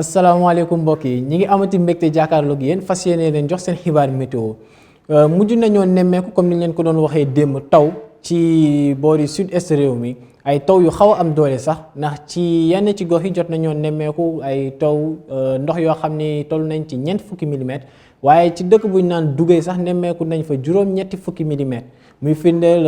asalaamaaleykum mbokk yi ñi ngi amati mbégte jàkkaarloog yéen fas yéene leen jox seen xibaar météo mujj nañoo nemmeeku comme ni leen ko doon waxee démb taw ci boori sud est réew mi ay taw yu xaw a am doole sax ndax ci yenn ci gox yi jot nañoo nemmeeku ay taw ndox yoo xam ni toll nañ ci ñeent fukki millimètres waaye ci dëkk bu ñu naan Duggee sax nemmeeku nañ fa juróom-ñetti fukki millimètres muy firndeel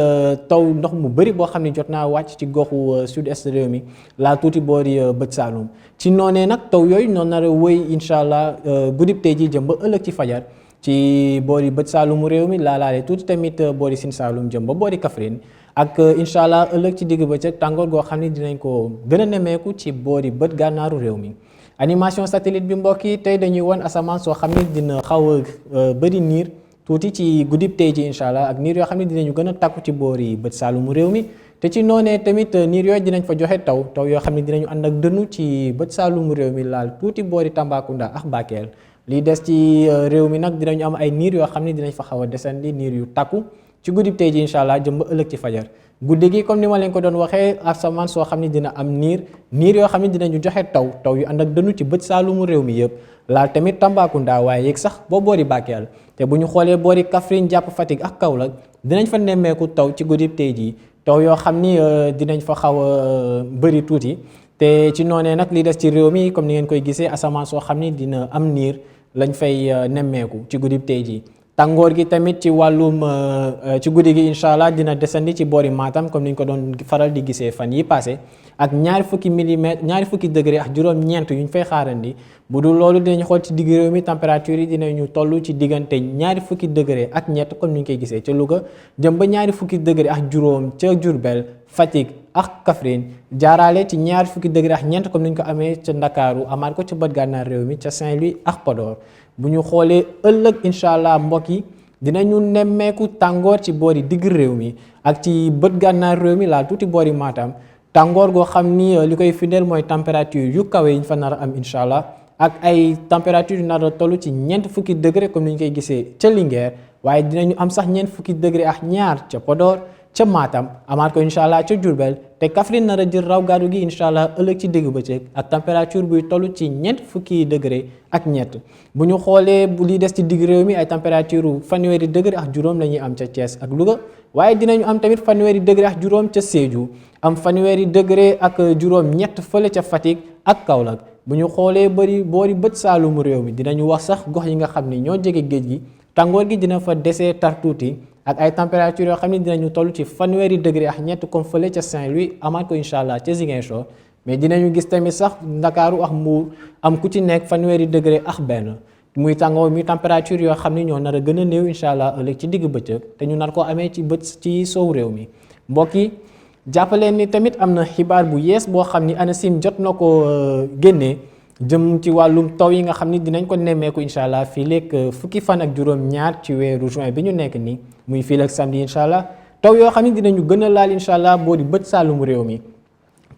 taw ndox mu bëri boo xam ne jot naa wàcc ci goxu sud est réew mi laa tuuti boori bët Saalum ci noonee nag taw yooyu noonu nar a wëy incha allah guddib tey ji jëm ba ëllëg ci fajar ci boori bët Saalumu réew mi laalaale tuuti tamit boori Sine Saalum jëm ba boori Kaffrine ak incha allah ëllëg ci digg bëccëg tàngoor goo xam ne dinañ ko gën a nemmeeku ci boori bët gànnaaru réew mi. animation satellite bi mbokk yi tey dañuy won asamaan soo xam ne dina xaw a bëri niir tuuti ci guddib tey ji incha allah ak niir yoo xam ne dinañu gën a takku ci boori bët Saalumu réew mi te ci noonee tamit niir yooyu dinañ fa joxe taw yoo xam ne dinañu ànd ak dënnu ci bët Saalumu réew mi laal tuuti boori Tambacounda ak Bakel lii des ci réew mi nag dinañu am ay niir yoo xam ne dinañ fa xaw a desandi niir yu takku ci guddib tey ji incha allah jëm ba ëllëg ci fajar guddi gi comme ni ma leen ko doon waxee asamaan soo xam ne dina am niir yoo xam ne dinañu joxe taw yu ànd ak dënnu ci bët Saalumu réew mi yëpp laal tamit Tambacounda waaye yéeg sax ba boori Bakel te bu ñu xoolee boori Kaffrine jàpp Fatick ak Kaolack dinañ fa nemmeeku taw ci guddib tey ji taw yoo xam ni dinañ fa xaw a bëri tuuti te ci noonee nag li des ci réew mi comme ni ngeen koy gisee asamaan soo xam ni dina am niir lañ fay nemmeeku ci guddib tey ji tàngoor gi tamit ci wàllum ci guddi gi incha allah dina desandi ci boori Matam comme ni ñu ko doon faral di gisee fan yi passé ak ñaari fukki degré ak juróom-ñeent yu ñu fay xaarandi bu dul loolu dinañ xool ci digg réew mi température yi dinañu toll ci diggante ñaari fukki degré ak ñett comme ni ñu koy gisee ca Louga jëm ba ñaari fukki degré ak juróom ca Diourbel Fatick ak Kaffrine jaaraale ci ñaari fukki degré ak ñeent comme ni ñu ko amee ca Ndakaaru amaat ko ca bët gànnaar réew mi ca Saint-Louis ak Podor bu ñu xoolee ëllëg incha allah mbokk yi dinañu nemmeeku tàngoor ci boori digg réew mi ak ci bët gànnaar réew mi laal tuuti boori Matam tàngoor goo xam ni li koy firndeel mooy température yu kawe yi ñu fa nar a am incha allah ak ay température yu nar a toll ci ñeent fukki degré comme ni ñu koy gisee ca Linguère waaye dinañu am sax ñeent fukki degré ak ñaar ca Podor ca Matam amaat ko incha allah ca Diourbel te Kaffrine nar a jël raw gàddu gi incha allah ëllëg ci digg bëccëg ak température buy toll ci ñeent fukki degré ak ñett bu ñu xoolee li des ci digg réew mi ay température fanweeri degré ak juróom la ñuy am ca Thiès ak Louga waaye dinañu am tamit fanweeri degré ak juróom ca Sédhiou am fanweeri degré ak juróom ñett fële ca Fatick ak Kaolack bu ñu xoolee boori bët Saalumu réew mi dinañu wax sax gox yi nga xam ni ñoo jege géej gi tàngoor gi dina fa desee tar tuuti ak ay température yoo xam ne dinañu toll ci fanweeri degré ak ñett comme fële ca Saint-Louis amaat ko incha allah ca Ziguinchor mais dinañu gis tamit sax Ndakaaru ak Mbuur am ku ci nekk fanweeri degré ak benn muy tàngoor muy température yoo xam ne ñoo nar a gën a néew incha allah ëllëg ci digg bëccëg te ñu nar koo amee ci sow réew mi mbokk yi jàppaleen ni tamit am na xibaar bu yees boo xam ni ANACIM jot na ko génnee jëm ci wàllum taw yi nga xam ni dinañ ko nemmeeku incha allah fii léegi fukki fan ak juróom-ñaar ci weeru juin bi ñu nekk nii muy fii léegi samedi incha allah taw yoo xam ni dinañu gën a laal incha allah boo di bët Saalumu réew mi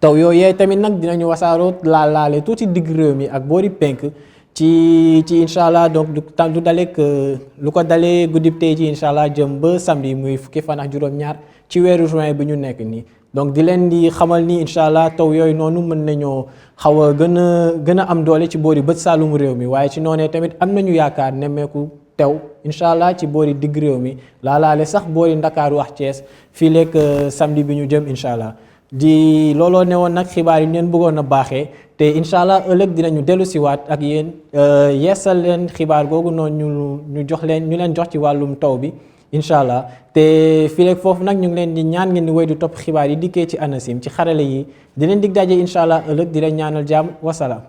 taw yooyu tamit nag dinañu wasaaroo laale tuuti digg réew mi ak boori penk ci incha allah donc du daleek lu ko dalee guddib tey ji incha allah jëm ba samedi muy fukki fan ak juróom-ñaar ci weeru juin bi ñu nekk nii donc di leen di xamal ni incha allah taw yooyu noonu mën nañoo xaw a gën a am doole ci boori bët Saalumu réew mi waaye ci noonee tamit am nañu yaakaar nemmeeku tew incha allah ci boori digg réew mi laalaale sax boori Ndakaaru ak Thiès fii léegi samedi bi ñu jëm incha allah di looloo ne woon nag xibaar yi leen bëggoon a baaxee te incha allah ëllëg dinañu dellu siwaat ak yéen yeesal leen xibaar googu noonu ñu leen jox ci wàllum taw bi incha allah te fii rek foofu nag ñu ngi leen di ñaan ngeen di wéy di topp xibaar yi dikkee ci ANACIM ci xarale yi di leen dig daje incha allah ëllëg di leen ñaanal jàmm wasalaam.